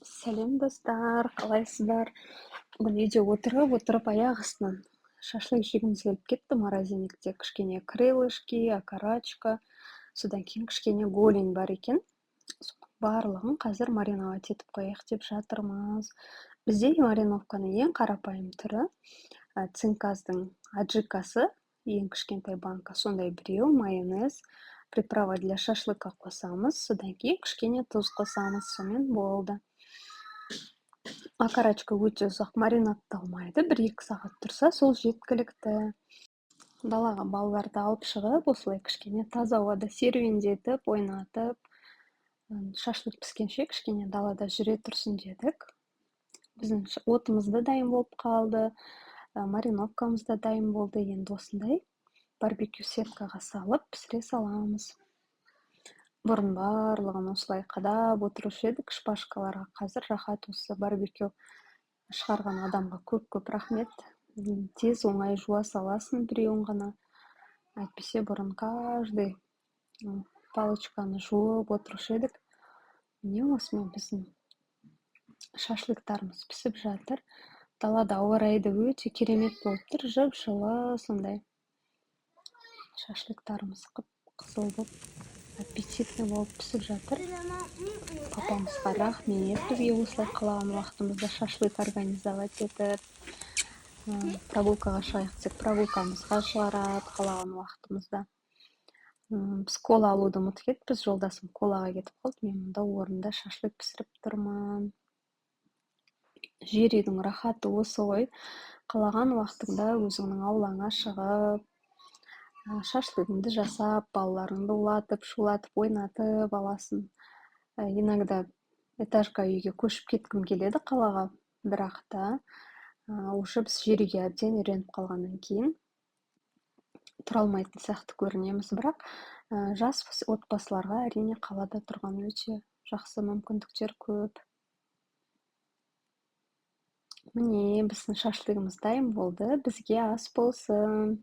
Сәлем, достар! Қалайсыздар? Бүгін үйде отырып отырып аяқ астынан шашлык жегіміз келіп кетті. Морозильникте кішкене крылышки, окорочка, содан кейін кішкене голень бар екен. Соның барлығын қазір мариновать етіп қояйық деп жатырмыз. Бізде мариновканың ең қарапайым түрі Цинказдың аджикасы, ең кішкентай банка, сондай біреу, майонез, приправа для шашлыка қосамыз, содан кейін кішкене тұз қосамыз, сонымен болды. Окорочка өте ұзақ маринадталмайды, 1-2 сағат тұрса, сол жеткілікті. Далаға балаларды алып шығып, осылай кішкене таза ауада серуендетіп, ойнатып, шашлык піскенше кішкене далада жүре тұрсын дедік. Біздің отымыз да дайын болып қалды, мариновкамыз да дайын болды. Енді осындай барбекю сеткаға салып, пісіре саламыз. Бұрын барлығын осылай қадап отырушы едік шпажкаларға, қазір рахат. Осы барбекю шығарған адамға көп көп рахмет. Тез, оңай жуа саласың біреуін ғана, әйтпесе бұрын каждый палочканы жуып отырушы едік. Міне, осымен біздің шашлыктарымыз пісіп жатыр. Далада ауа райы да өте керемет болып тұр, жып жылы сондай. Шашлыктарымыз қып қызыл болып, аппетитный болып пісіп жатыр. Папамызға рахмет, бізге осылай қалаған уақытымызда шашлык организовать етіп, прогулкаға шығайық десек, прогулкамызға шығарады қалаған уақытымызда. Біз кола алуды ұмытып кетіппіз. Жолдасым колаға кетіп қалды, мен мұнда орнында шашлык пісіріп тұрмын. Жер үйдің рахаты осы ғой: қалаған уақытыңда өзіңнің аулаңа шығып, шашлыгыңды жасап, балаларыңды улатып шулатып ойнатып аласың. Иногда этажка үйге көшіп кеткім келеді қалаға, бірақ та уже біз жер үйге әбден үйреніп қалғаннан кейін тұра алмайтын сияқты көрінеміз. Бірақ жас отбасыларға, әрине, қалада тұрған өте жақсы, мүмкіндіктер көп. Міне, біздің шашлығымыз дайын болды. Бізге ас болсын!